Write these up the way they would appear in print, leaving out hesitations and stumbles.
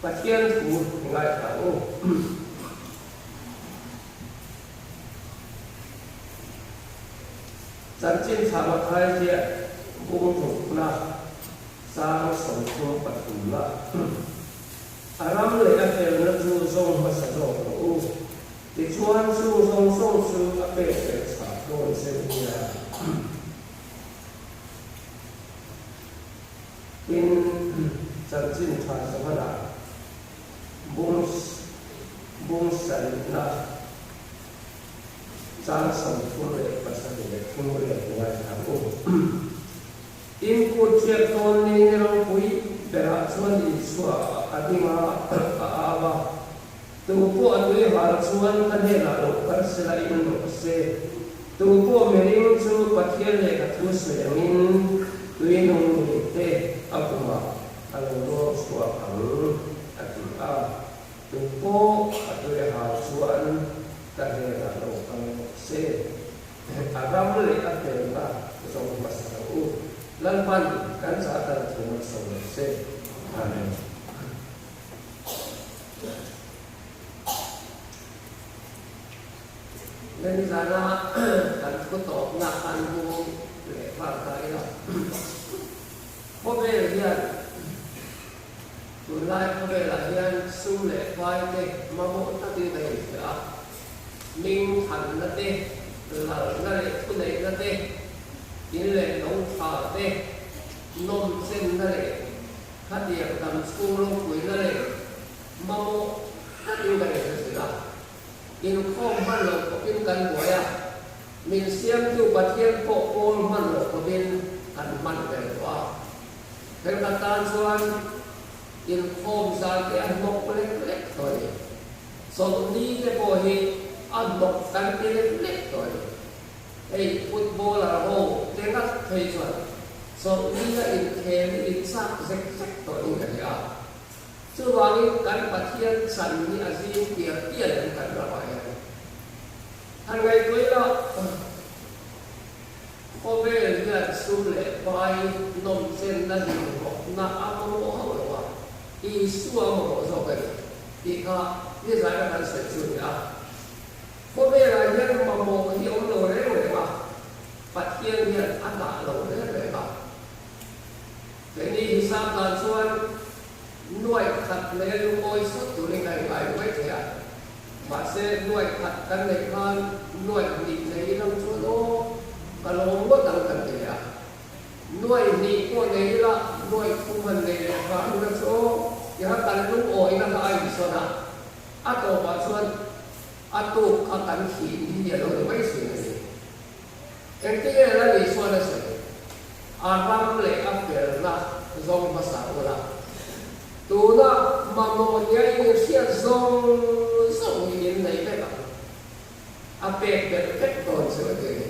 Pathian thu i ngaithla ang u. Chanchin thla Mathai ziah bung rukna chang 33 na a ram leh a felna chu zawng hmasa zawk rawh u. Tichuan chung zawng zawng chu a pek leh chhah dawn che nia. Tin, chanchin tha Johana bung bung sarihna chang 33 leh ngaithla ang u. Tin, kut chiat tawn ni ni ropui berah chuan Isua a ding a, a au a, Tu pawh a tui hal chuan ka hnenah lo kal sela in rawh se. Tu pawh miring chu Pathian lehkha thu sawi angin tui nung ni te a pumah a lo ruang chhuak ang, a ti a. Tu pawh a tui hal chuan ka hnenah lo kal rawh se. A ram leh a felna zawng hmasa lo u. Lalpan kan chah tan thu malsawm rawh se. Amen. Nizana kan thu tawpna khan bung leh nghal ta ila. Khawvel hian tunlai khawvelah hian sum leh pai te mamawh takin a inhria a. Hming thanna te, lalna leh thuneihna te, in leh lo tha te, nawmchenna leh Khatiang dam chhung ropuina leh mamawh takin kan inhre thin a, inkhawm hman loh khawpin kan buai a, min siamtu Pathian pawh pawl hman loh khawpin kan hman ber tawh a. Thenkhat tan chuan inkhawm zan te a hnawk lek lek tawh a ni. Chawlhni te pawh hi a hnawk kan ti lek lek tawh a ni. Hei footballer ho te ngat phei chuan chawlhni a inkhel hi in chak zek zek tawh in ka hria. Chuvangin kan Pathian chan hi a zing tial tial em kan ramah hian. Han ngaihtuah ila khawvel hian sum leh pai nawmchenna hlimhlawkna a mamawh hauh lo a, Isua a mamawh zawk a ni tih kha nizan a kan sawi chu a ni a. Khawvelah hian mamawh hi awm lo reng reng a, Pathian hian a dah lo reng reng a. Keini hisap dan chuan nuaih khat leh lungawi sawt turin ka ingai mai thei a, mahse nuaih khat kan neih khan nuaih hnih nei ila chuan aw ka lawm ngawt ang kan ti leh a. Nuaih hnih pawh nei ila nuaih thum han nei leh hram ila chu aw tiha kan lungawina kha a insawn a. A tawpah chuan a tuk kha kan thih ni a lo ni mai thin a ni. Engtinge la ni chuan a sawi? A ram leh a felna zawng hmasa ula, tuna mamawh nia in inhriat zawng zawng hi in nei vek ang. A pek belh vek dawn chu a ti a ni.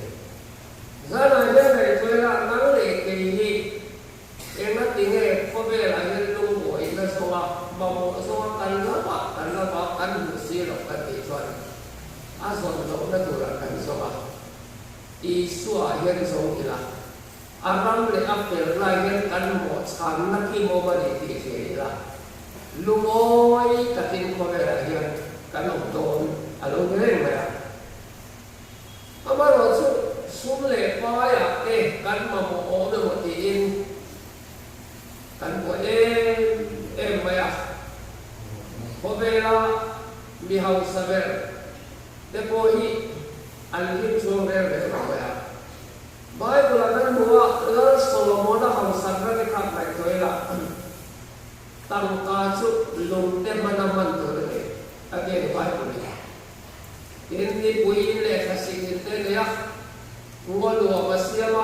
Zanah hian ngaihtuah ila nang leh kei hi Engatinge khawvelah hian lungawihna zawnga mamawh zawnga kan lamah kan lama kan hmuh si loh kan tih chuan a zawn lohna turah kan zawng a. Isua hian zawng ila, a ram leh a fel lai hian kan mawhchhanna kim awm a ni tih hria ila, lungawi takin khawvelah hian kan awm dawn a lo ni reng mai a. Amaherawhchu, sum leh paiah te kan mamawh awm emaw tiin kan buai em em mai a. Khawvela mi hausa ber te pawh hi an hlim chhuang reng reng lo mai a. Bible-ah kan hmu a, Lal Solomon-a hausakna te kha ngaihtuah ila, tangka chu lungte hmana hman tur a ni, a ti a ni Bible-in. Tin, nipui leh thlasik in te nei a, ngaw nuam a siam a,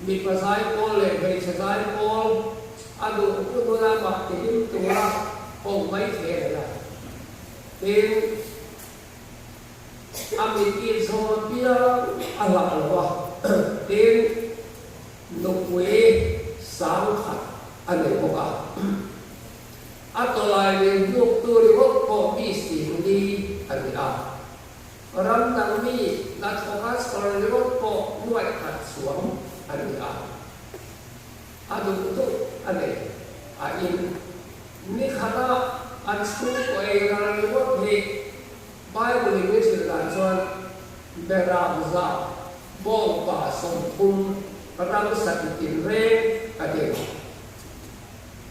mipa zaipawl leh hmeichhe zaipawl a duh hun huna mah tihlim tura ko mai thei a nei a. Tin, a mit it zawng apiang a hlah lo a, tin, nupui 10,000 a nei bawk a. A tawlai leh hnuktu ringawt pawh mi singli a ni a. Ram dang mi hnathawka chhawr ringawt pawh nuaih khat chhuang a ni a. A duh duh a nei a in. Ni khata an chhungkaw ei ral ringawt hi Bible in min hrilh dan chuan Beram za bawngpa 30 ramsa ti tinreng a ti.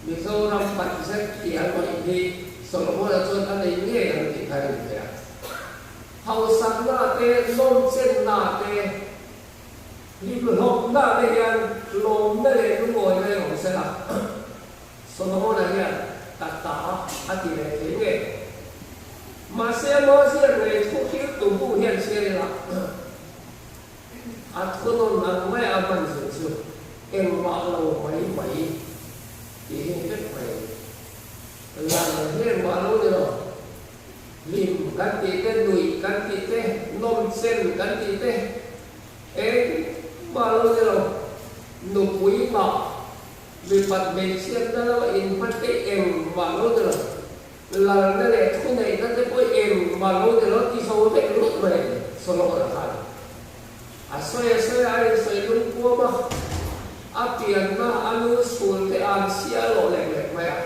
Mizoram budget tih an awih hi Solomon-a chuan a nei ngei ang tih kha a rin a. Hausakna te, nawmchenna te, hlimhlawpna te hian lawmna leh lungawina i awm sela. Solomon-a hian ka ta a ti leh thei ngei. Mahse, Mozia ngei thu hriltu bu hian chhiar ila a thunawn ang mai a hman zir chu engmah lo mai mai tih hi ni vek mai a ni. Lal hi engmah lo ni lo. Hlim kan tih te, nuih kan tih te, nawmchen kan tih te engmah lo ni lo. Nupui mah Mipat hmeichhiatna lama inhmate engmah lo ni lo, lalna leh thuneihna te pawh engmah lo ni lo ti zo vek lut mai a ni, Solomon-a khan a sawi a sawi a, a insawi lungpuam a, a pianna a nu chhul te an chhia a lawh lek lek mai a,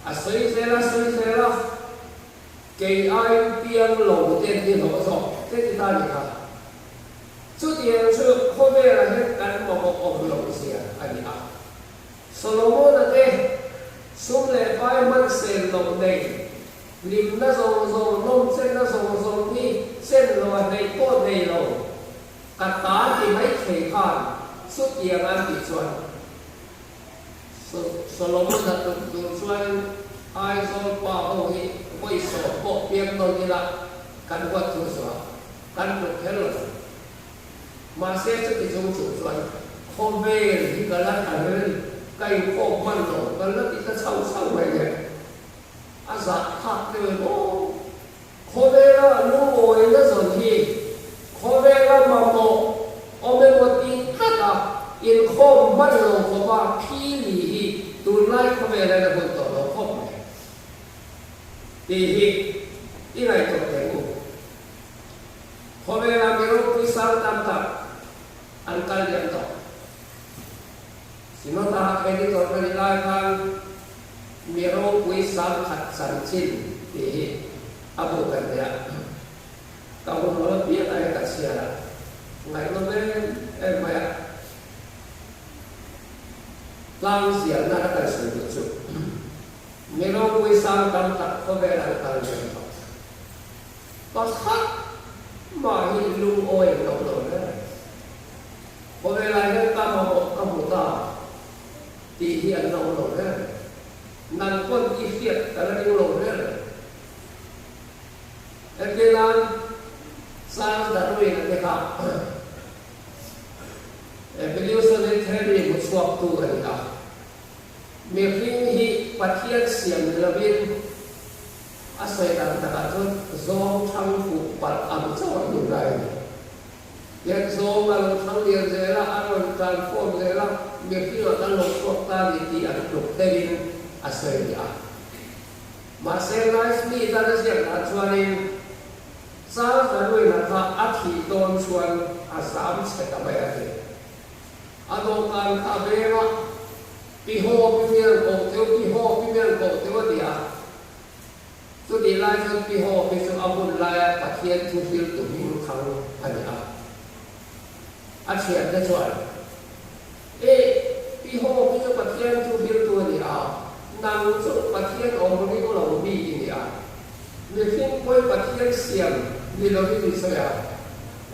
a sawi zel a sawi zel a, kei aiin piang lo te an ti hlawh zawk te ti ta a ni kha. Chutiang chu khawvelah hian kan mamawh awm loh zia a ni a. Solomon-a te sum leh pai hman sel loh nei, hlimna zawng zawng, nawmchenna zawng zawng hi chen lo a hneih pawh nei lo, ka ta ti mai thei khan chutiang an tih chuan Solomon-a tluk tur chuan Aizawl pa ho hi vawi sawm pawh piang nawn ila kan huat thu zuah. Kan tluk kher lo. Mahse chuti chung chung chuan khawvel hi ka la tha rel, ka inkhawm hman lo, ka la ti ta chho chho mai le. A zah thlak deuh em aw. Khawvela lungawina zawn hi khawvela mamawh awm emaw ti tlat a inkhawm hman lo khawpa phili hi tunlai khawvela na hun tawh lo khawp mai tih hi i ngaihtuah teh u. Khawvela mi ropui sang tam tak an kal liam tawh. Synod-a editor ka nih lai khan mi ropui sang khat chanchin tih hi a bu kan nei a. Ka hun lo apiang a he ka chhiar a, ngaihnawm em em mai a. Tlang ziahna a kan sawi duh chu mi ropui sang tam tak khawvel an kal liam tawh. Pakhat mah hi lungawi an awm lo hle. Khawvelah hian ka mamawh ka hmu ta tih hi an la awm lo hle. Nang pawn i hriat ka la ring lo hle. Entirnan, Charles Darwin-a te kha evolutionary theory hmu chhuaktu a ni a. Mihring hi Pathian siam ni lovin, A sawi dan takah chuan zawng thlang fuh palh ang chauh an ni lai a ni. Tiang zawng a lo thlang lian zel a, a rawn transform zel a, mihringah kan lo chhuak ta ni tih an tluk deuhin a sawi ni a. Mahse Life mi tan a ziak dan chuanin Charles Darwin-a kha a thih dawn chuan a zam chhe ta mai a ti. A dawhkan kha a veng a, Pi haw pi mel koh teu, pi haw pi mel koh teu a ti a. Chutih lai chuan Pi Haw hi chu a hun laia Pathian thu hriltu hming thang a ni a. A thiante chuan, E, Pi Haw hi chu Pathian thu hriltu a ni a, nang chu Pathian awm ring lo mi i ni a. Mihring pawi Pathian siam ni lovin i sawi a,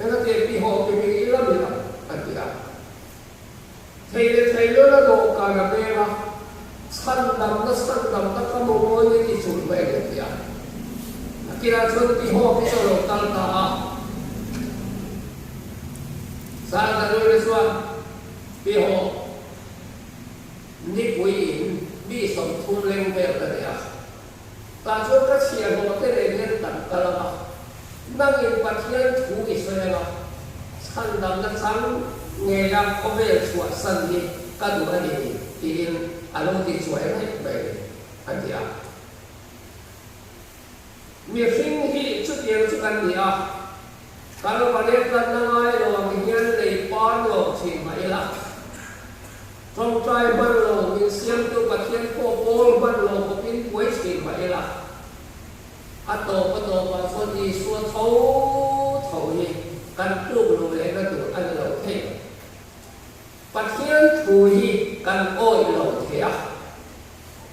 engati Pi Haw pi hming i la mi lo, an ti a. Thei leh thei lo la dawhkan a peng a, chhandamna chhandamna ka maw ni ti chulh mai a ni a ti a. A kinah chuan pi Hawk hi chu a lo kal ta a. Sangtanuina chuan Pi Hawk, nipui in mi 30 leng vel ka nei a, tah chuan ka chhiahhlawh te nen hian kan kal ang a, Nangin Pathian thu i sawi ang a, chhandamna chang ngeia khawvel chhuahsan hi ka duh a ni, tiin a lo ti chuai raih mai a ni, a ti a. Mihring hi chutiang chu kan ni a, Kalvaria tlanna ngai lo ang hian lei par nuam thin mah ila. Ṭawngṭai hman lo, min siamtu Pathian pawh pawl hman lo bawkin buai ṭhin mah ila, a tawp a tawpah chuan Isua tho tho hi kan tluk lo lehna tur a ni lo thei lo. Pathian thu hi kan awih lo thei a,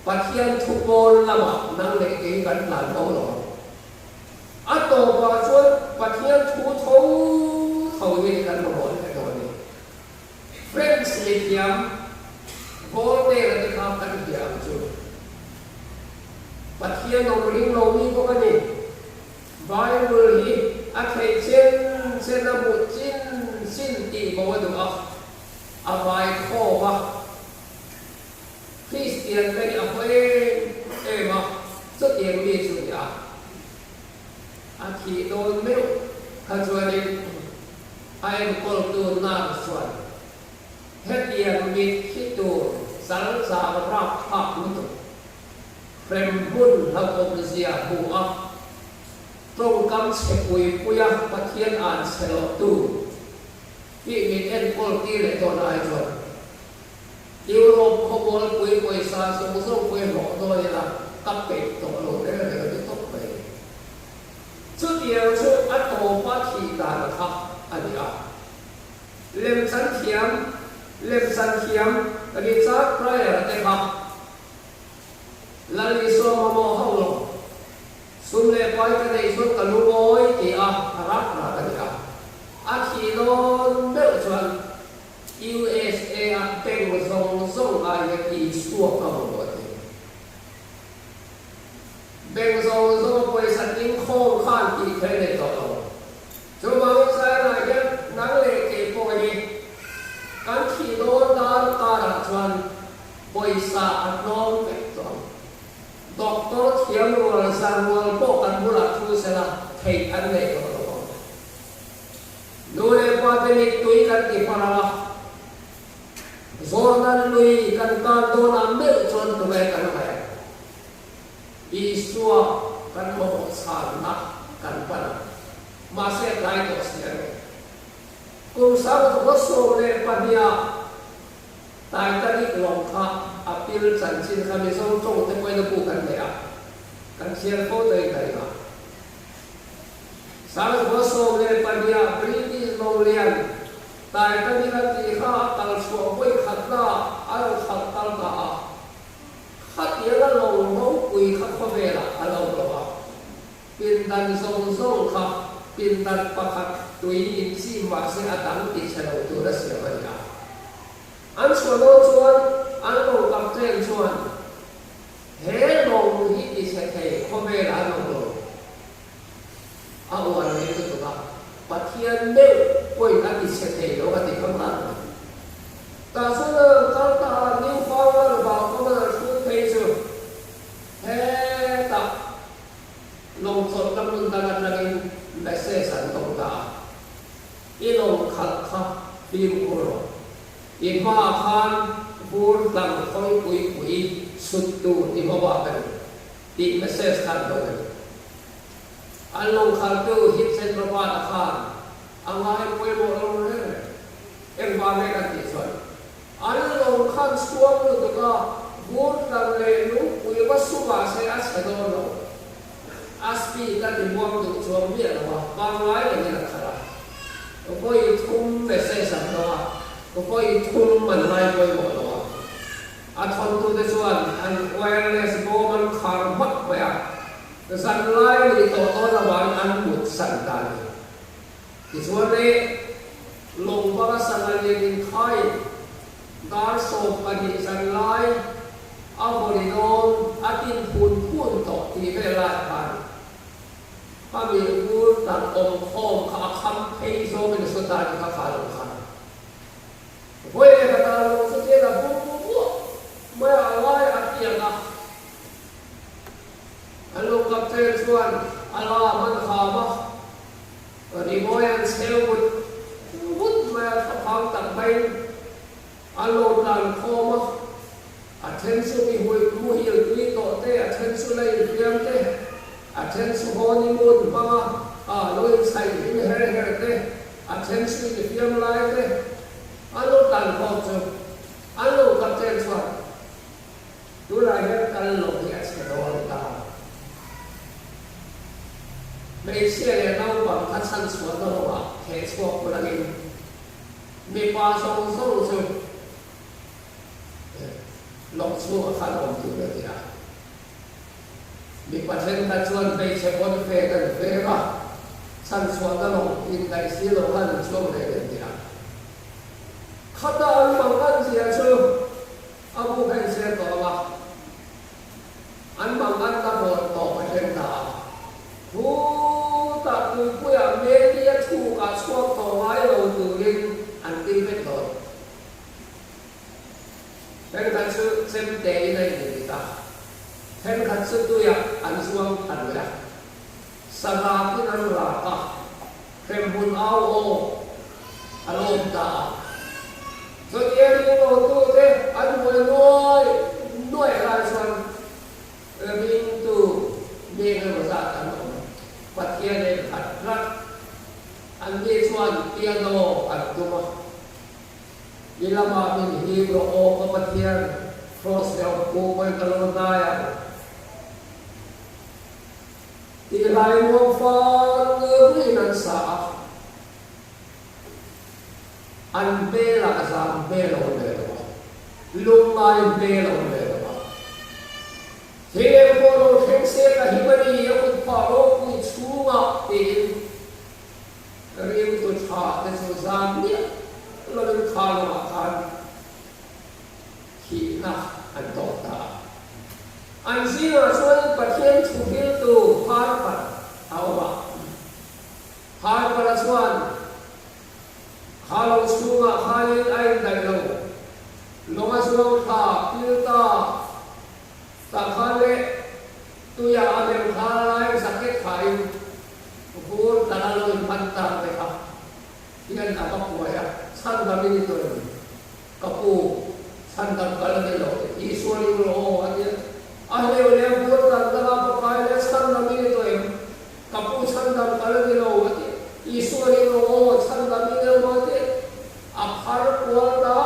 Pathian thu pawl lamah nang leh kei kan tlan bo lo ang. A tawpah chuan Pathian thu tho tho hi kan mamawh leh dawn a ni. French mithiam Voltaire-a te kha kan hria ang chu. Pathian awm ring lo mi bawk a ni. Bible hi a theih chen chen a hmuh chin chin tih bo a duh a, a vai khawm a. Kristian te hi a haw em em a, chutiang mi chu ni a. A thih dawn meuh kha chuanin a enkawltu nurse chuan hetiang mit hi tur chal chang rapthlak lutuk hrem hmun hlauhawmzia hmu a, tawngkam chhe pui puia Pathian an chhe lawhtu hi min enkawl tir leh dawn ai chuan Europe khawmualpui pawisa zawng zawng pawh i hlawh dawn ila ka peih tawh lo reng reng a ti tawp mai. Chutiang chu a tawpa thih dan kha a ni a. Lemchan thiam, lemchan thiam Richard Pryor te kha Lal Isua mamawh ho lo, sum leh pai ka neih chuan ka lungawi ti a rak rak a ni a. A thih dawn meuh chuan USA a bank zawng zawng ah hian Isua ka mamawh a ti. Bank zawng zawng a pawisa tling khawm khan tih theih nei tawh lo. Chuvangin China ah hian nang leh kei pawh hi kan thih dawn dar karah chuan pawisa a tlawm vek tawh ang. Doctor thiam rual zan rual pawh kan bulah thu sela theih an nei tawh lo ang. Nu leh pa te mittui kan ti far ang a, Jordan lui kan kar dawnah meuh chuan tunge kan ngaih ang? Isua kan mamawh chhanna kan pan ang. Mahse a tlai tawh si a ni. Kum 2012 ah Titanic lawng kha a pil chanchin kha Mizo tawng te pawhin a bu kan nei a, kan chhiar fo ta in ka ring a. 2012 British Lawlian Titanic a tih kha a kal chhuah vawi khatna a rawn khalh kal ta a, khatiang a lawng ropui kha khawvelah a lo lo a, pindan zawng zawng kha pindan pakhat tui inchim mahse a dang ti chhe lo tur a siam a ni a. An chhuah dawn chuan an lawng captain chuan He lawng hi ti chhe thei khawvelah an awm lo. A uar leh lutuk a, Pathian meuh pawhin a ti chhe thei lo a ti kham ngang mai. Tah chuan a rawn kal ta a, Newfoundland vangkawng a rawn hrut phei chu hetah lawng chawlhna hmun dang atangin message an dawng ta a, I lawng khalh kha fimkhur rawh. I hmaah khan vur tlang khawi pui pui sut tur i hma bak a ni tih message kha an dawng a ni. An lawngkhaltu Hitchen Robert-a khan a ngai pawimawh lo reng reng. Engvang nge kan tih chuan an lawngkhan chhuang lutuk a, vur tlang leh lungpui va su mah se a chhe dawn lo. A speed a ti muang duh chuang miah lo a, pangngai rengin a khalh a. Vawi thum message an dawng a, vawi thum an ngai pawimawh lo a. A thawntute chuan an wireless bawm an khar hmak mai a, zanlai nih tawh dawn avangin an mut san ta a ni. Tichuan le, lawng banga sangha lian inkhaiin dar 12 zanlai a vawi dawn a tin phun phun tawh tih vel lai khan a mihur tak awm khawm kha a kham phei zawngin a saw ta ni kha kha lo khan vawi leh khatah lawng chu tian a bum vuah mai a, a lai a tiang a. An lo captain chuan a lam an kham a, rimawi an chheu vut vut mai a, thlaphang tak maiin an lo tlan khawm a, a then chu mi muhil tui tawh te, a then chu la inhliam te, a then chu honeymoon hmanga lo inchhaih hlim her her te, a then chu inhliam lai te an lo tlan khawm chu an lo. Captain chuan, Tunah hian kal loh hi a chhe dawn ta. Hmeichhia leh naupang kha chhanchhuahna lawngah theh chhuak ulangin mipa zawng zawng chu lawng chhungah khan awm tur a ti a. Mipa thenkhat chuan hmeichhe pawn fen an veng a, chhanchhuahna lawng indaih si lo khan an chhuak ve leh ti a. Khata an mang an zia chu a bu kha inchhiar tawh ang a, an mang an la bawn tawp a then ta a. Khutah tuipuiah Mary-a thukah chhuak tawh ngai lo turin an ti vek dawn. Thenkhat chu chemte in a indik a, thenkhat chu tuiah an zuang thla lui a, sangha tin an rak a, hremhmun au aw a lawm ta a. Chutia ringlo tute an buai nuai nuai lai chuan ringtu mi engemaw zat an awm. Pathian en khat tlat. Anni chuan piano an tum a. I lamah min hip rawh aw ka Pathian, Kraws leh pu pawi ka lo hnai ang. Tih hlai muang fal ruiin an sa a, an hmelah zam hmel a awm ve lo a, lungngai hmel a awm ve lo a. Thil eng pawh lo thleng se ka him a ni, a kut phah ropui chhungah tiin Ringtu tha te chu zan miah lovin kha lamah khan thihna an tawk ta a. An zingah chuan Pathian thu hriltu Harper a awm a. Harper-a chuan kha lo chhungah khanin a indaih lo, lawng a zuang thla pil ta tah khan leh tuiah a meng kha lai jacket thain Vur tala lo in hman tak te kha hian a va kuai a, chhandam i ni tawh em? Ka pu, chhandam ka la ni lo, Isua ring rawh aw a ti a. A hleu leh vur tan danga va kai leh chhandam i ni tawh em? Ka pu, chhandam ka la ni lo a ti a. Isua ring rawh aw, chhandam i ni lo a ti a. A phar kual ta,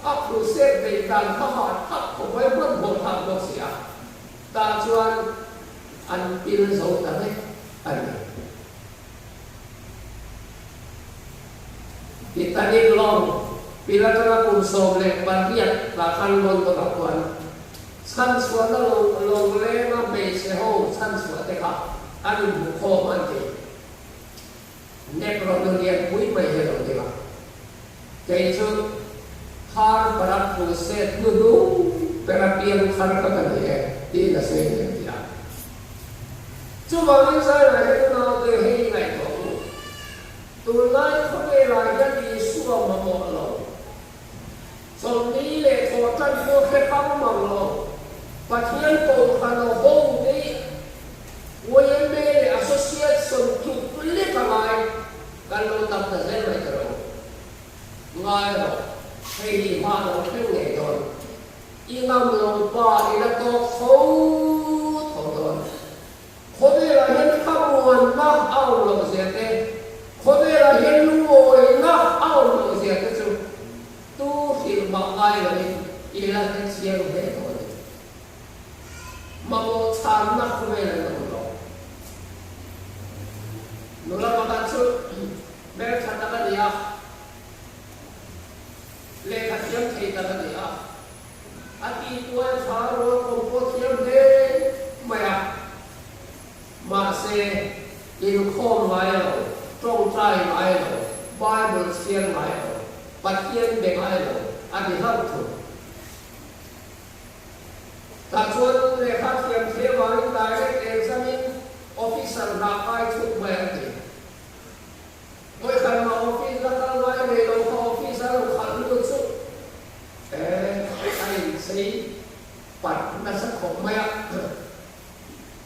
a crusade beih dan kha hah thak khawp mai hmanhmawh thlak bawk si a. Tah chuan an pil zo ta vek a ni. Titanic lawng pil atanga kum 18 tah khan London ah khuan chhanchhuahna lawng lenga hmeichhe ho chhanchhuah te kha an inhmu khawm an ti. Nek rawn nu lianpui mai hi a lo ni a, kei chu Thar Barak Crusade hnu hnung bera piang thar kha ka ni e tiin a sawi leh ti a. Chuvangin Zairah hian u naute hei i ngaihtuah u, tunlai khawvelah hian Isua mamawh lo, Chawlhni leh thawhtan pawh hre pang mang lo, Pathian kohhran a ho te YMA leh Association tluk lek a ngai kan lo tam ta zel mai ta lo. Ngai rawh, hei hi hma lo thleng ngei dawn. I ngam lo pa i la tawk tho tho dawn. Khawvelah hian thlamuanna a awm loh zia te, khawvelah hian lungawina a awm loh zia te chu tu hrilh mah ngai loin i la hre chiang hle tawh a ni. Mamawh chhanna khawvel an awm lo. Nula pakhat chu hmeltha tak a ni a, lehkha thiam thei tak a ni a. A tihtuai tha rual kawm pawh thiam hle mai a, mahse inkhawm ngai lo, tawngtai ngai lo, Bible chhiar ngai lo, Pathian be ngai lo a ni hlauh thung. Tah chuan lehkha thiam thei avangin direct exam-in officer hna kai thut mai an ti. Vawikhat mah office la kal ngai nei lo kha office a lo khalh lut chu eh a inchei pat nasa khawp mai a.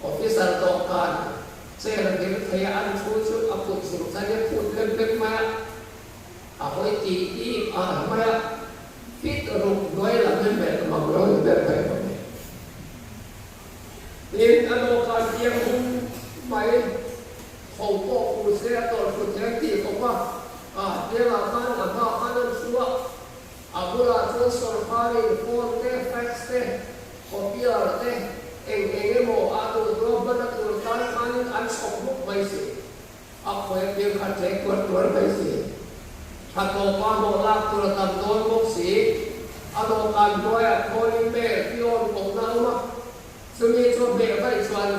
Officer dawhkan chair dir thei a an thu chu a kut zung chan i a phut lem lem mai a, a hawi tih tih ah mai a, fit ruk chuan sawrkarin phone te, fax te, copier te, eng eng emaw a duh duh a hman a tur tan khanin an chhawk bawk mai si. A khawi apiang kha ṭe tuar tuar mai si. Thla tawpa hlawh lak tur a tam dawn bawk si. A dawhkan hnuaiah khawlin bel peon kohna a awm a, chumi chu a hmeh vaih chuan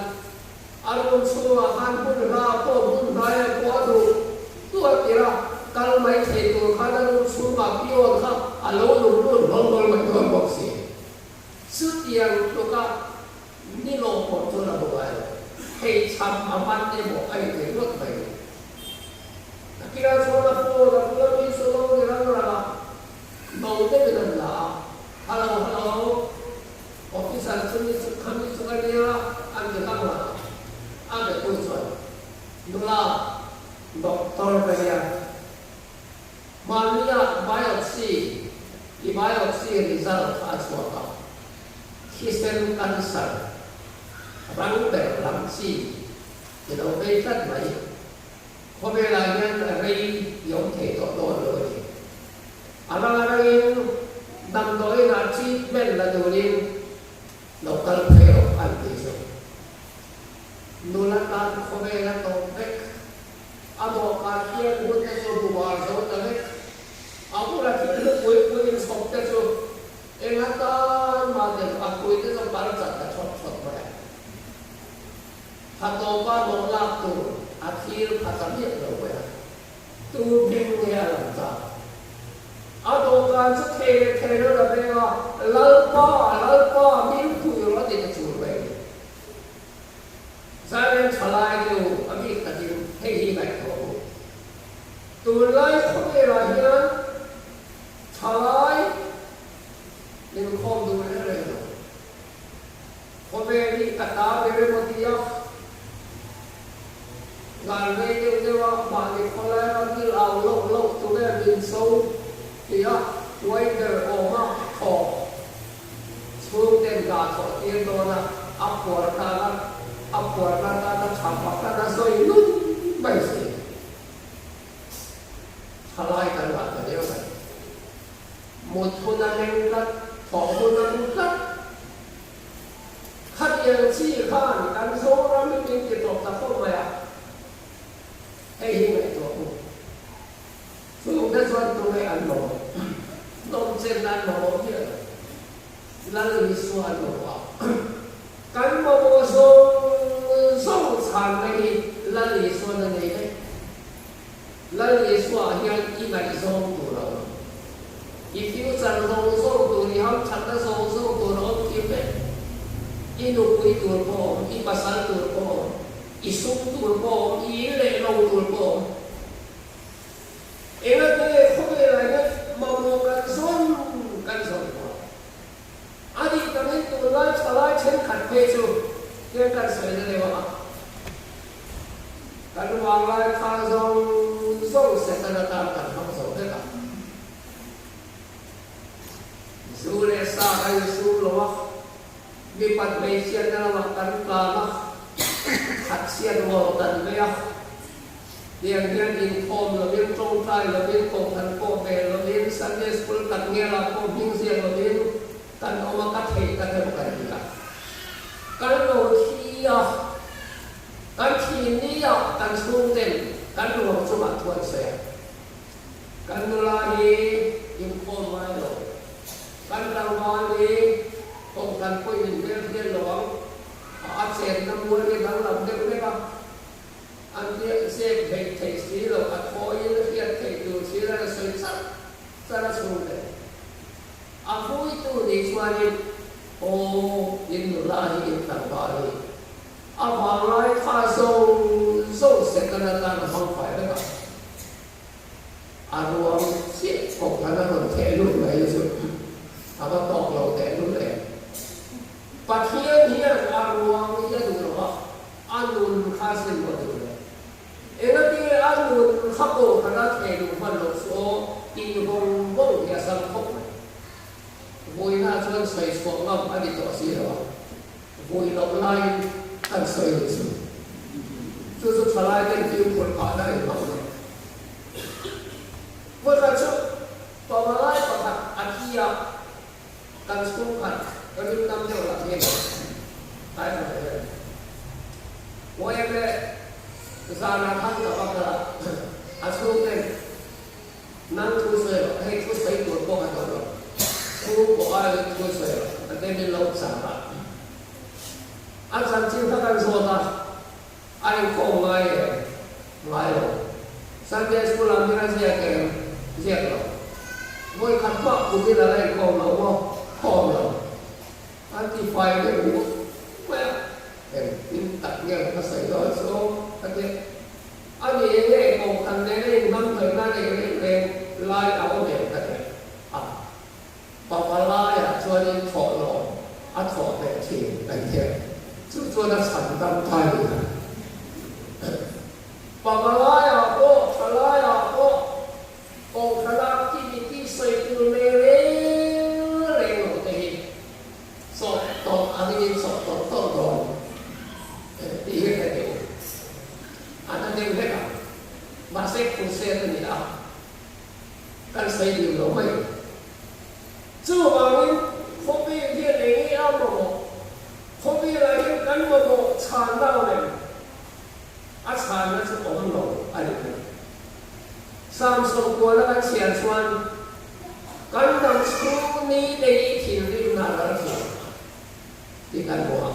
a room chhungah khan hmun hla pawh hmun hnaiah pawh a duh tuar tir a, kal mai thei tur khan a room chhungah peon kha a lo lum lut hlawl hlawl mai dawn bawk si. Chutiang tluka Ni lo pawh chuan a hmu ngai lo. Hei chham a man emaw a in thei ngawt mai ni. A kira chuan a phone a bula mi chu lo ni rang rang a, no deuhin an la a, Hello, hello, officer chu ni chu kha mi chu ka nia an ti rang rang a. A betu chuan, Nula, doctor ka nia. Mahnia biopsy, i biopsy result kha a chhuak a. Thisen cancer rang ber lam chi i lo vei tlat mai. Khawvelah hian rei i awm thei tawh dawn lo a ni. A rang a rangin damdawiinah treatment la turin lo kal phei rawh an ti chu. Nula tan khawvel a tawp vek. A dawhkan hian hun te chu buhbar zo ta vek. A bula thil hlupui pui inchhawp te chu Eng atan mah deuh a puite chu par chat ta thawt thawt mai a. Tha tawpa hlawh lak tur a thlir pha ta miah lo mai a. Tu hming nge a lang ta? A dawhkan chu thei leh thei lo la veng a, Lalpa, Lalpa, min pui rawh a ti ta chul mai a ni. Zairen thalai deuh a bik takin hei hi ngaihtuah u. Tunlai khawvelah hian Thalai inkhawm duh reng reng lo. Khawvel hi ka ta ber emaw ti a, zan rei deuh deuh a mahni khawlai ram thil au loh loh tu ber min so ti a, huai ber awm a thawk chhungten dah thawh tir dawn a, a phuar tan a, a phuarna tan a tha pakhat a sawi lun mai si. Thalai kan ngah ta deuh mai. Mut hun a meng tlat, thawh hun a mu tlat. Khatiang chi khan kan Zoram hi min ti tawp ta khawp mai a, hei hi ngaihtuah u. Chungte chuan tunge an mamawh? Nawmchen an mamawh miah lo. Lal Isua an mamawh a. Kan mamawh zawng zawng chhanna hi Lal Isuan a nei vek. Lal Isua hian i ngaihzawng tur a awm. I future zawng zawng tur, i hamthatna zawng zawng tur a awm kim vek. I nupui tur pawh a awm, i pasal tur pawh a awm, i sum tur pawh a awm, i in leh lo tur pawh a awm. Engati khawvelah hian mamawh kan zawn kan zawn kual. A nih takin tunlai thalai thenkhat phei chu tiang kan sawi na deuh a. Kan vanglai kha zawng zawng Setana tan kan hmang zo vek a. Zu leh sa kan insum lo a, mipat hmeichhiatna lamah kan tlan a, khatchhiat ngawr kan vei a. Tiang hian inkhawm lovin, tawngtai lovin, kohhran pawh ve lovin, Sunday School tak ngelah pawh hming ziak lovin kan awm a, ka theih tak emaw kan ti a. Kan lo thi a, kan thi ni a kan chhungten kan ruang chungah thu an sawi a. Kan nula hi inkhawm ngai lo, kan tlangval hi kohhran pawhin in hmelhriat lo ang, a chenna mual hi danglam deuh hlek a. An hriat zep hleih theih si lo, a thawiin a hriat theih tur thil a la sawi char char a chhung te. A vuitu nih chuanin, Aw, in nula hi in tlangval hi a vanglai kha zawng zawng Setana tan a hmang fai vek a. A ruang chiah kohhran a rawn theh lut mai chu a va tawk lo teh lul em. Pathian hian a ruang hi a duh lo a, a nun kha sin maw duh le. Engati a nun kha kohhran a theh duh hman loh chu aw tih vawng vawng hi a sam khawp mai. Vuina chuan sawi chhuah ngam a ni tawh si lo a, vui loh laiin kan sawi ni chu. Chu chu thalai ten fimkhur phahna a inhmang lo. Vawikhat chu pamalai pakhat a thi a. Kan chhungkhat rimnam deuh lah hi tlai hmasa hian Uaem leh zanah khan ka va kal a, a chhungten nang thu sawi rawh, hei thu sawi tur pawh kan awm lo, chhungkaw aiin thu sawi rawh a te min lo chah a, a chanchin kha kan zawt a, a inkhawm ngai em? Ngai lo. Sunday school ah min a ziak em? Ziak lo. Vawi khat mah kum in a la inkhawm lo maw? Khawm lo. An ti fai deuh ngawt mai a, engtin tak nge ka sawi dawn chu ka ti. A ni eng nge kohhran nena inhnamhnawihna neih reng reng lai a awm em ka ti a. Papa laiah chuanin thawhlawm a thawh ve thin an ti a, chu chuan a chhan dam ta a ni a. Papa laiah pawh, tha laiah pawh Kohhrana activity sawi tur nei reng reng lo te hi chawh tawrh angin chawh tawrh tawrh dawn tih hi hre teh u. A na deuh hlek ang. Mahse crusade a ni a, kan sawi ding lo mai. Chuvangin khawvel hian eng nge a mamawh? Khawvelah hian kan mamawh chhanna awm em? A chhanna chu awm lo a ni mai. Samson kuala kan chhiar chuan kan dang chhung ni te hi thinrimna a ral thin tih kan hmu a.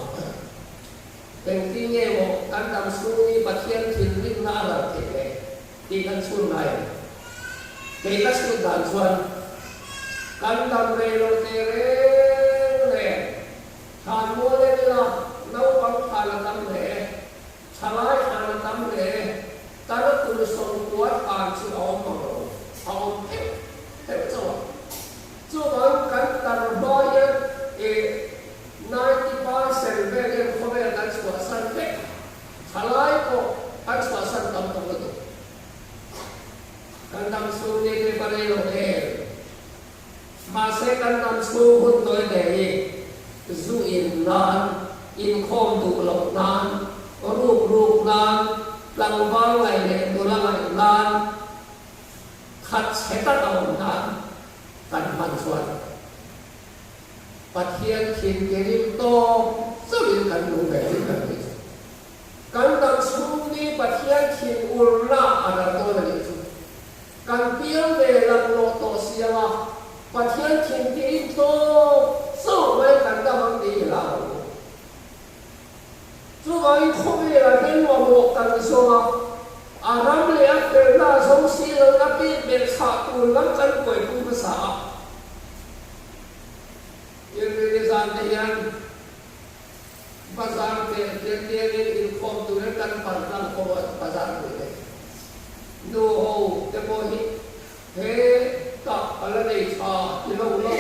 Engtin nge maw kan dang chhung ni Pathian thinrimna a ral theih le tih kan chhun ngai ang. Kei ka chhun dan chuan kan dam rei lo teh reng reng thlan mual en ila naupang thlan a tam hle. Thalai thlan a tam hle. Tana kum 90 thlan chu a awm mang lo, a awm theuh theuh chauh a. Chuvang kan tar hma hian i 90% vel hian khawvel kan chhuahsan vek. Thalai pawh kan chhuahsan tam tawh lutuk. Kan dam chhung ni te va rei lo em? Mahse kan dam chhung hun tawi te hi zu in nan, inkhawm duh loh nan, ruk ruk nan, tlangval ngaih leh nula ngaih nan, khat chhe tak a awm nan kan hman chuan Pathian thin tirim tawp chauhin kan nung ve ding kan tih chu. Kan dam chhung ni Pathian thin urna a ral dawn a nih chu. Kan piang ve laklawh tawh siam a, Pathian thintir in tlawm chauh mai kan dam ang tih i hlau ang u. Chuvangin khawvelah hian mamawh kan zawng a, a ram leh a felna a zawng si loin a pek belh chhah tur lam kan buaipui hmasa a. Tirhmiri zan te hian Bazar te tiang tiangin inkhawm turin kan pan tlang kho a, bazar pui te. Nu ho te pawh hi he tah a la nei tha ti lo lo.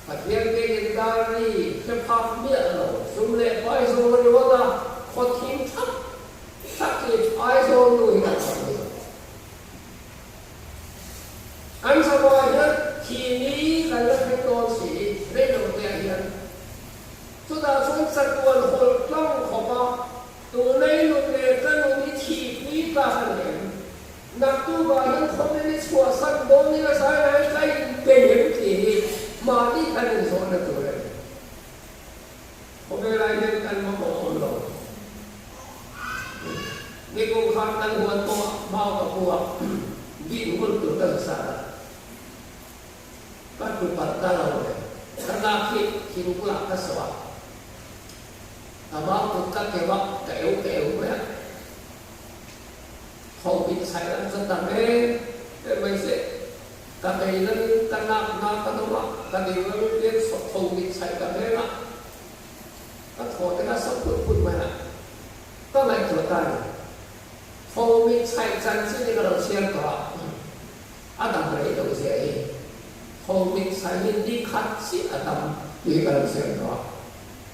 Pathian biakin dar ri hre phak miah lo, sum leh pai zawng a ringawt a, khaw thim thak thak hi Aizawl nu hi kan tam lutuk. Kan zavai hian thi ni kan la thleng dawn si, rei lo te ah hian. Chutah chuan chatuan hawlh tlang khawp a, tunei nun leh ka nun hi thihpui tlak a ni em? Naktukah hian khawvel i chhuahsan dawn ila zai lai ka inpeih em tih hi mahni kan inzawhna tur a ni. Khawvelah hian kan mamawh awm lo. Nikum khan kan huan pawh mau ka pu a, bih hmun tur ka za sat a. Ka tlu palh ta lo le. Ka nak hi thingbulah ka sawh a, ka mau kut ka keu a, ka eu ka eu mai a. Tho bik chhaih lam chu tam em em mai se. Ka bei lamin ka nak hna ka dawm a, ka ding lamin pian tho bik chhaih ka veng a. Ka thaw te kha sawp phut phut mai a, ka ngaihtuah ta ni. Tho bik chhaih chanchin hi ka lo chhiar tawh a. A dam rei lo zia hi Thawmit chhaihin ni khat chiah a dam tih hi ka lo siam tawh a.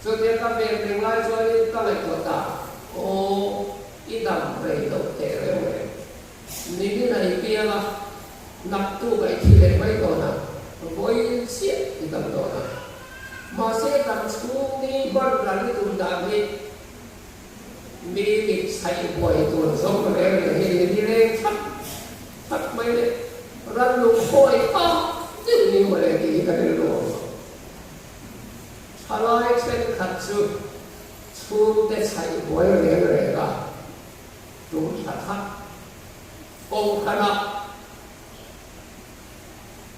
Chutia ka ven reng lai chuanin ka ngaihtuah ta, Aw, i dam rei loh teh reuh reng. Nimin a i piang a, naktuk a i thi leh mai dawn a, vawiin chiah i dam dawn a. Mahse dam chhung ni hman ran i tum dan hi Mi mit chhaih buai tur zawng reng reng hi ni reng thak thak mai le, ran lung khawi phak deuh ni mawle tih hi ka rilru a awm. chu chhungte chhaih buai reng reng a, tum thla thak Kohhranah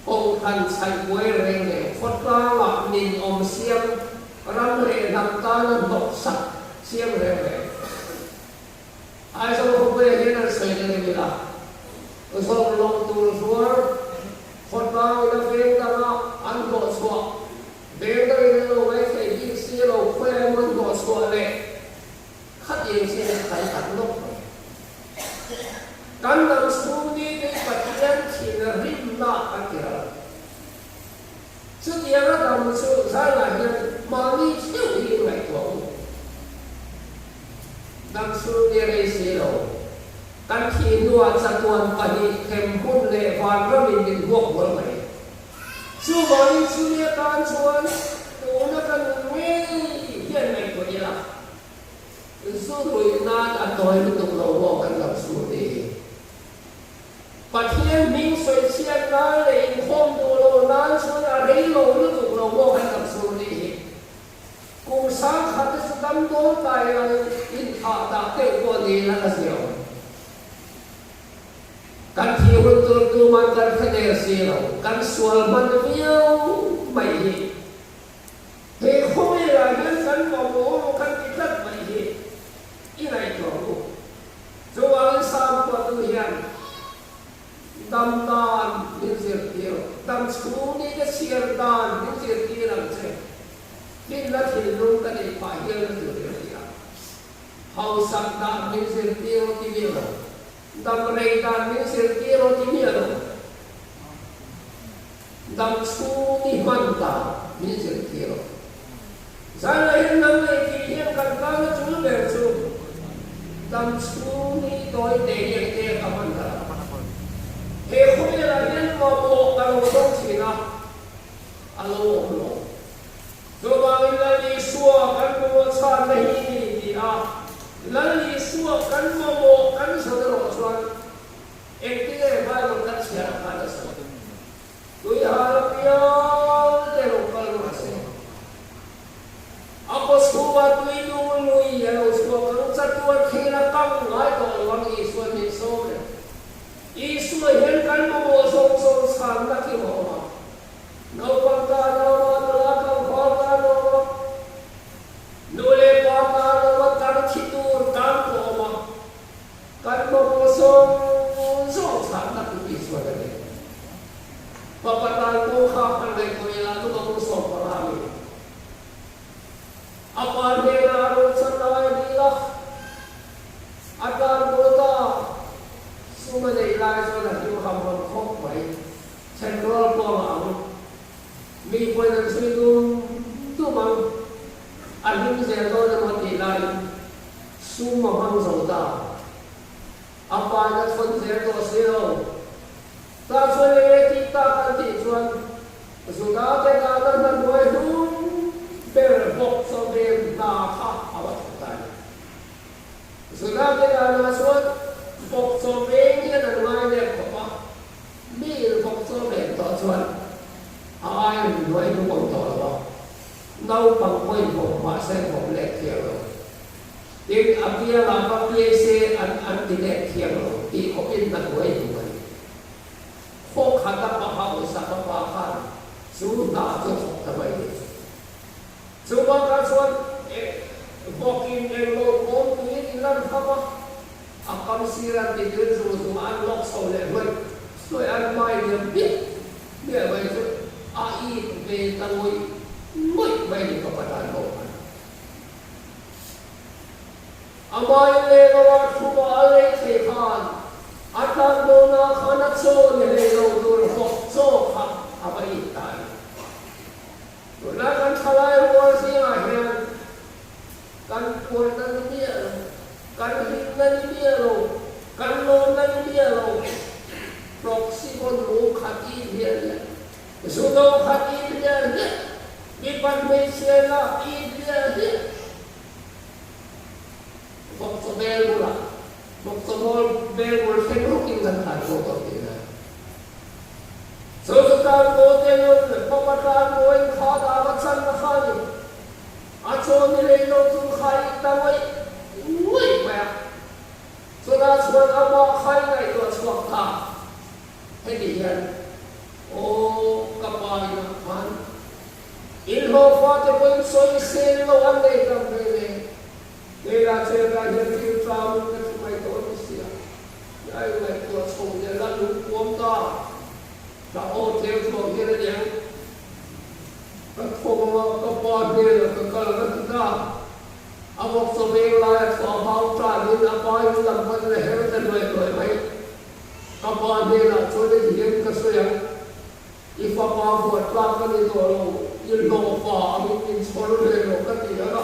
Kohhran chhaih buai reng leh khawtlangah ninawm siam ram leh hnam tana hnawksak siam reng reng. Aizawl khawpuiah hian an sawi na deuh ila, zawrh loh tur hruar khawtlangin a veng danga an hnawhchhuah, veng dangin an lo ngaithei bik si lo khawiah emaw an hnawhchhuah leh khatiang chian a kai tak nawk mai. Kan dang chhung ni te hi Pathian thin rimna kan ti ral. Chutiang a dam chu zailah hian mahni theuh hi in ngaihtuah u. Dam chhung ni rei si lo. Kan thih hnuah chatuan pahnih them hun leh vanramin min huak hual mai. Chuvangin chumi atan chuan tuna ka nun ngei hian ngaihtuah ila. Zu ruih nan a tawi lutuk lo maw kan dam chhung ni hi. Pathian hming sawi chhiat nan leh inkhawm duh lo nan chuan a rei lo lutuk lo maw kan dam chhung ni hi. Kum sang khat te chu dam dawn ta ila inthah dah deuh pawh ni ila ka zia awm. Kan thih hun tur tuman kan hre der si lo, kan sual hman viau mai hi. He khawvelah hian kan mamawh emaw kan ti tlat mai hi i ngaihtuah ang u. Chuvangin Samkhuatu hian dam dan min zirtir, dam chhung ni te chhiar dan min zirtir ang che. Hlimna thinlung ka neih phah hial na tur hi a ti a. Hausak dan min zirtir aw ti miah lo, dam rei dan min zirtir aw ti miah lo. Dam chhung i hman dan min zirtir aw. Zan hian nang leh tih hian kan tana tul ber chu dam chhung hi tawi te hian te ka hman ta lo. He khawvelah hian mamawh ka lo dawng thin a, a lo awm lo. Chuvangin Lal Isua kan mamawh chhanna hi ni ti a, Lal Isua kan mamawh kan zawt erawh chuan Engtin nge Bible kan chhiar ang khan a sawi? Tui hal apiang te lo kal rawh se. A kaw chhungah tui nung lui a lo chhuak ang, chatuan thil a kang ngai tawh lo ang Isua'n min sawm reng. Isua hian kan mamawh zawng zawng chhanna khi a awm a. Naupang tan a awm a, nula tlangval tan a awm a, nu leh pa tan a awm a, tar thi tur tan pawh a awm a. Kan mamawh zawng zawng chhanna chu Isuan a nei. Papa tan pawh kha han ngaihtuah ila chu ka kum 15 a ni. A pa hnenah a rawn chan lai a dil a, a tan pawh ta sum a neih lai chuan a hlim ham ham khawp mai. Chhenrual pawh a ngah ang, mi pawhin an chhui dum dum ang, a hlim zel dawn emaw tih laiin Sum a hmang zo ta. A pain a thawn zel tawh si lo. Tah chuan eng nge tih tak an tih chuan Juda te dana hna hnuai hlum ber bawk chaw ven hna kha a va thawk ta a ni. Juda te dana chuan bawk chaw veng hian an ngai leh khawp a, mi in bawk chaw ven tawh chuan a ai hnuai hlum awm tawh lo a. Naupang pawhin bawk mahse bawk let thiang lo. Tin, a biangah va piai se an an ti let thiang lo tih khawpin hna hnuai hmu a ni. Khaw khat a pa hausa ka pa khan chu hna chu a thawk ta mai ni. Chu bakah chuan bawkin englo kawm tuin in lan ham a, a kam sir an ti tuin zung zung a an lawk chho leh hluai hluai an mai liam miah miah mai chu a it ve ta ngawih ngawih mai ni ka pa tan pawh khan. A mai leh lo a thuma a lei thei khan a tlan dawnah khan a chaw ni hlei lo tur vawk chaw kha a va it ta a ni. Tunlai kan thalai rual zingah hian kan puanna ni miah lo, kan hlimna ni miah lo, kan lawmna ni miah lo, proxy pawn lung khat it hian hian, zu do khat it hian hian, mipat hmeichhia lak it hian hian, vawk chaw bel bulah, vawk chaw bawl bel bul thleng rukin kan tlan kual tawh tihna. Chu chu tlan kaw te nun, papa tlan kaw in kha dah va chan na kha a ni. A chaw ni hian, Aw, ka pa inah khan inhlawhfa te pawhin sawisel lo an nei tam ve le. Keila chetah hian thil tlamin ka thi mai tawh a ni sia. Ti a ingaihtuah chho zel a, lungpuam ta. Ka aw tleu chhuak hian a niang. Ka thawm anga ka pa hnenah ka kal ang a ti ta. A vawk chaw veng laia thua hau tanin a pa in lam panin a her ta hnuai hnuai mai. Ka pa hnenah chuan i hian ka sawi ang, I fapa huat tlak ka ni tawh lo, i hlawhfa angin min chhawr ve rawh ka ti ang a,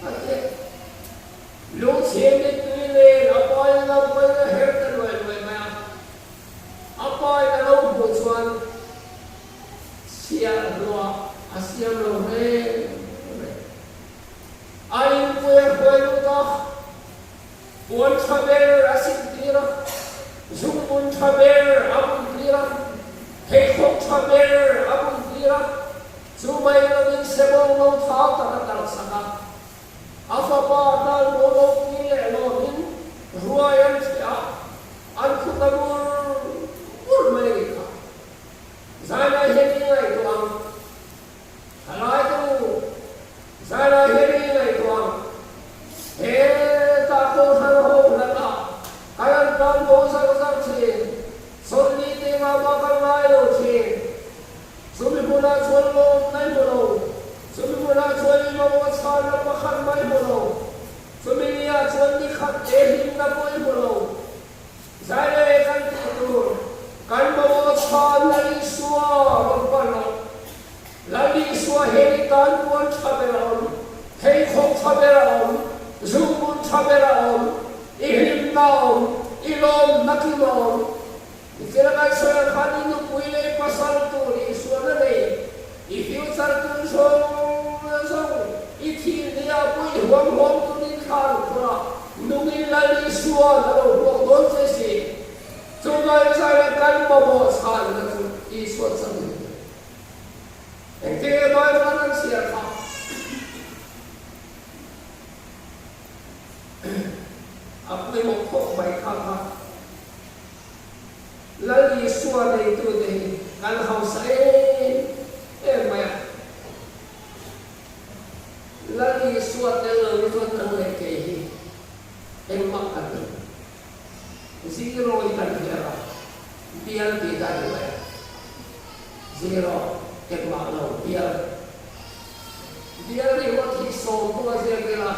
a ti a. Lungchhe mittui nen a pa in lam panin a her ta hnuai hnuai mai a. A pa in a lo hmuh chuan chhiahhlawh a siam lo reng reng. A inpui a hruai lut a, puan tha ber a sin tir a, zungbun tha ber a bun tir a, pheikhawk tha ber a bun tir a, chu mai lovin sebawng lo thau tak a tarhsak a. A fapa tan maw ropui leh lawmin ruai an ṭheh a, an thu ta mur mur mai a nih kha. Zailai hian i ngaihtuah ang. Thalai te u, zailai hian i ngaihtuah ang. Hetah Kohhran ho hlatah kan an tan bo zar zar thin, Chawlhni te ngah bak an ngai lo thin. Chumi hmunah chuan lawm mai hmu lo, chumi hmunah chuan i mamawh chhanna pakhat mai hmu lo, chumi niah chuan ni khat te hlimna pawh i hmu lo. Zai leh kan tih tur, kan mamawh chhanna Isua rawn pan a, Lal Isua hian i tan puan tha ber a awm, pheikhawk tha ber a awm, zungbun tha ber a awm, i hlimna a awm, i lawmna kim a awm. I thil kan sawi ang khan i nupui leh i pasal tur i sualna nei, i future tur zawng zawng, i thil nia pawh i huam huam turin thla an khawr a, nungin Lal Isua'n a lo hmuak dawn che si. Chuvangin zaina kan mamawh chhanna chu Isua chang in a ni. Engtin nge Bible an chhiar kha? A pawimawh khawp mai kha kha. Lal Isua neitute hi kan hausa em em mai a. Lal Isua tel lo hi chuan nang leh kei hi engmah kan ni. Zero hi kan hriat a, bial tih kha a ni mai a. Zero, engmah lo, bial. Bial ringawt hi sawm pawh a ziak ila,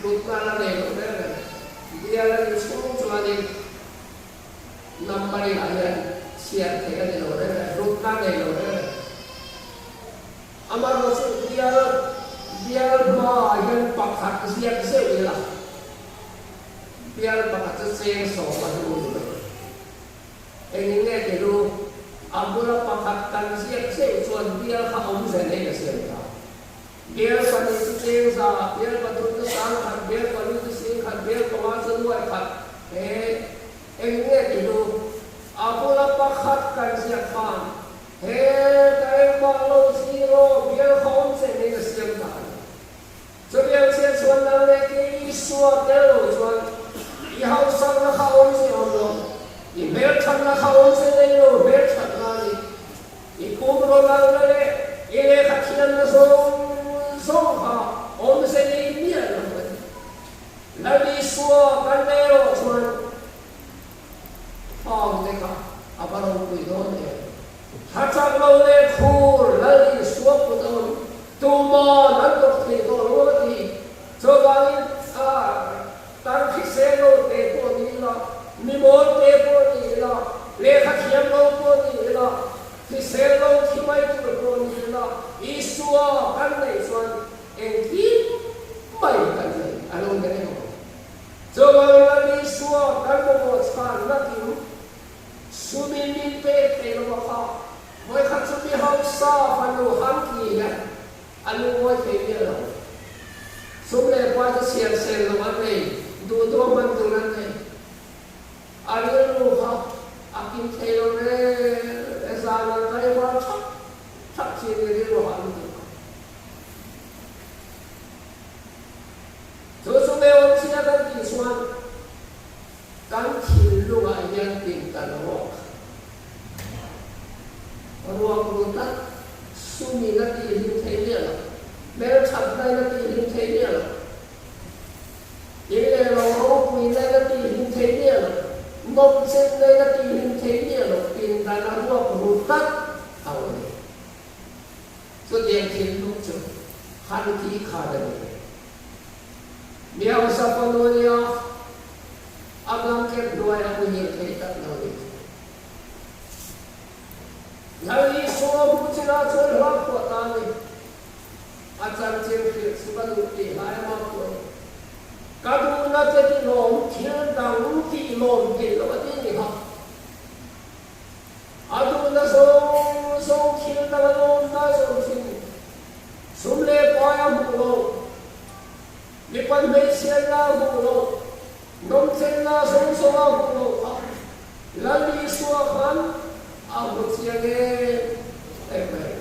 hlutna la nei lo reng reng. Bial a nih chhung chuanin number inah hian chhiar theih a ni lo reng reng, hlutna nei lo reng reng. Amaherawhchu bial bial hmaah hian pakhat ziak zeuh ila, bial pakhat chu cheng sawm a hlu ni mai. Engin nge ti hlu? A bula pakhat kan ziak zeuh chuan bial kha awmze nei a siam ta. Bial pahnih chu cheng za, bial pathum chu sang khat, bial pali chu sing khat, bial panga chu nuai khat. He eng nge ti hlu? A bula pakhat kan ziak khan he ka engmah lo zero bial kha awm che niin a siam ta a ni. Chutiang chiah chuan nang leh kei Isua tel lo chuan i hausakna kha awm che awm lo, i hmelthatna kha awm che nei lo hmelthatna a ni. I kum rawn alna leh i lehkha thiamna zawng zawng kha awmze nei miah lo a ni. Lal Isua kan nei erawh chuan thawngte kha a va ropui dawn em? Thla chak lo leh khur Lal Isua kut a awm tuman an dawk thei tawh lo a ti. Chuvangin a tan hrisel lo te pawh ni ila, mi mawl te pawh ni ila, lehkha thiam lo pawh ni ila, hrisel lo thi mai tur pawh ni ila, Isua kan neih chuan engkim mai kan nei a lo ni reng ang. Chuvangin Lal Isua kan mamawh chhan nakin sumin min pek thei lo a kha, vawikhat chu mi hausa fanu Hanki hian A lungawi thei miah lo. Sum leh pai chu siam sel lo an nei, duh duh hman tur an nei. A rilru kha a kim thei lo reng e zan an tlaivar thap thap thin i rilru hah lutuk kha. Chu chu me awm chhia kan tih chuan kan thinlungah hian tin kan rawk. Sumin a tihlim thei miah lo. Hmelthatnain a tihlim thei miah lo. In leh lo ropuinain a tihlim thei miah lo. Nawmchennain a tihlim thei miah lo. Pindan a ruak ru tlat a awm a ni. Chutiang thinlung chu han tih khan a ni. Mi hausa fanu a nia, a blanket hnuaia muhil thei tlat lo ni. Lal Isua hmu chinah chuan hla phuah ta a ni. A chanchin hrilh chu ka duh tih hlai ama phuah ni. Ka duhna che ti lawm, thil dang tih lawm theih loh a ti ni kha. A duhna zawng zawng thil dang a lawmna zawng thin. Sum leh pai a hmuh loh, mipa hmeichhiatna a hmuh loh, nawmchenna zawng zawng a hmuh loh kha Lal Isua khan a hmu chiang em em mai.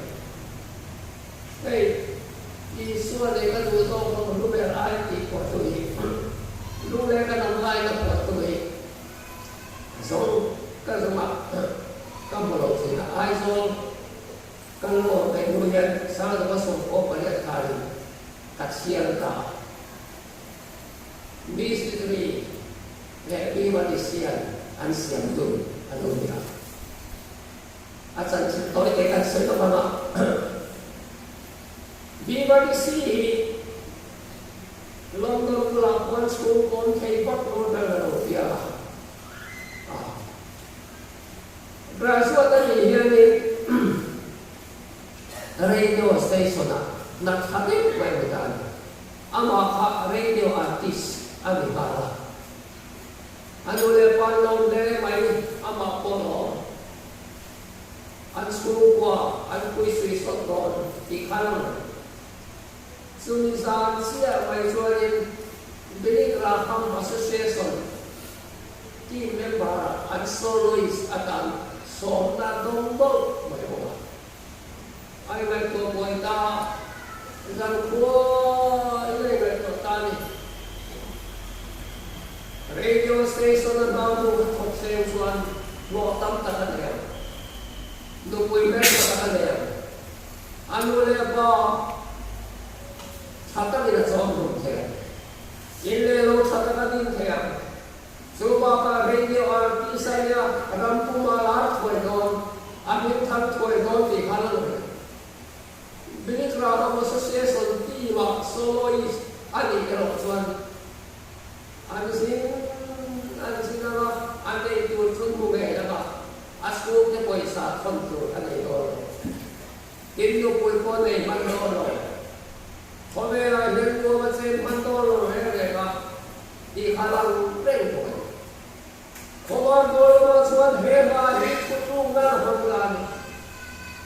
Hei, Isua leh ka duh zawk rawng hlu ber ai tih phuahtu hi, lu leh ka dam laina phuahtu hi zawng ka zungah ka hmu lo thin a, Aizawl Ka lawm theih hnu hian Sangzova 18 khanin ka chhiar ta a. Missionary leh Bimatisian an siam dun a lo ni a. A chanchin tawi te kan sawi lawk ang a. Bimatisi hi London bulah khuan chhungkawn thei vak lo ber a lo piang a. Graduate a nih hianin radio station-ah hna tha deuh mai a ni ta a ni. Amah kha radio artist a ni nghal a. A nu leh pa an lawm hle mai, amah pawh lawm. An chhungkua an pui sui sawt dawn tih kha lang reng. Chumi zan chiah mai chuanin Billy Graham Association Team member-ah an soloist atan sawmna dawng mawlh mai bawk a. A ingaihtuah buai ta a, zankhua in a ingaihtuah ta a ni. Radio station-a hna hnu kha thawk seng chuan hlawh tam tak a nei ang. Nupui hmeltha tak a nei ang. A nu leh pa tha takin a chawm hlum thei ang. In leh lo tha tak a din thei ang. Chu bakah radio artist a nia, ram puma lar thuai dawn, a hming thar thuai dawn tih kha lang reng. Billy Graham Association team-ah soloist a nih erawh chuan an zin an zin anga a neih tur chu hmu ngei laka a chhungte pawisa thawn tur a nei dawn lo. Tin nupui pawh nei hman dawn lo. Khawvelah hian nuam a chen hman dawn lo reng reng a. Tih kha lang reng bawk a ni. Khawvar Bawlama chuan he hla hi thutlukna a hmang ta a ni.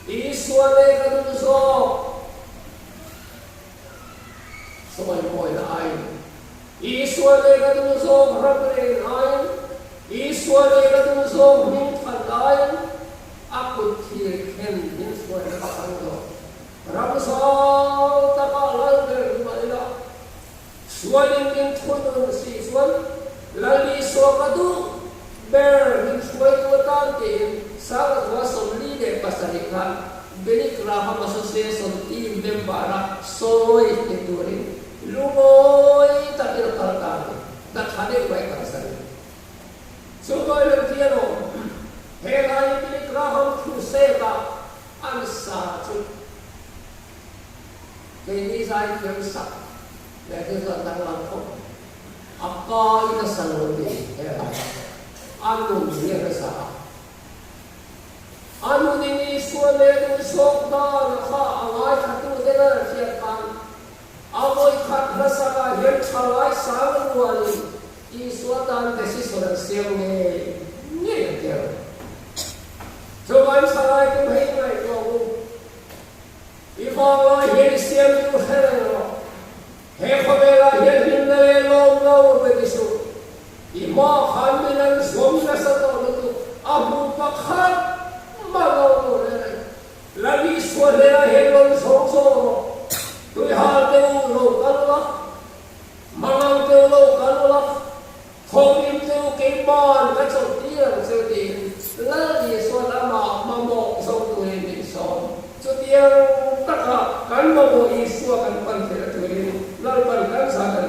Isua leh ka duh zawk sawi mawina aiin, Isua leh ka duh zawk ram len aiin, Isua leh ka duh zawk hming that aiin, a kut thir khen min hruaina ka thlang zawk. Ram zau takah lal ber mah ila, Sualin min thunun si chuan Lal Isua ka duh ber min hruaitu atan tiin Sanghathua 47 khan Billy Graham Association team member-a sawi ni turin lungawi takin a kal ta a ni. Hna tha deuh mai kalsan a ni. Chu Toilet hi alawm he lai Billy Graham Crusade-a an sa chu. Keini zaithiam sak leh te chuan danglam khawp mai. A pa in a sa lo ti he hla hi. A nun hi a hre sa a. A nun in Isua leh duh sawk dan a kha a ngaithla tu te ber hriat khan a vawikhat hla sak ah hian thalai sang rualin Isua tan decision an siam ngei ngei an ti a. Chuvang thalai te hei ngaihtuah u. I vanglai hian i siamtu hre reng rawh. He khawvelah hian hlimna leh lawmna ur ve ti suh. I hma khan min an zuam nasa tawh lutuk, a hmu pakhat mah lo tur reng reng. Lal Isua hnenah hian rawn zawng zawng rawh. Tuihal te u lo kal ula, mangang te u lo kal ula, Thawhrim chu keiman ka chawlh tir ang che tiin Lal Isua'n amah mamawh zo turin min sawm. Chutiang. mamawh Isua kan pan theihna turin Lalpan kan zah kan.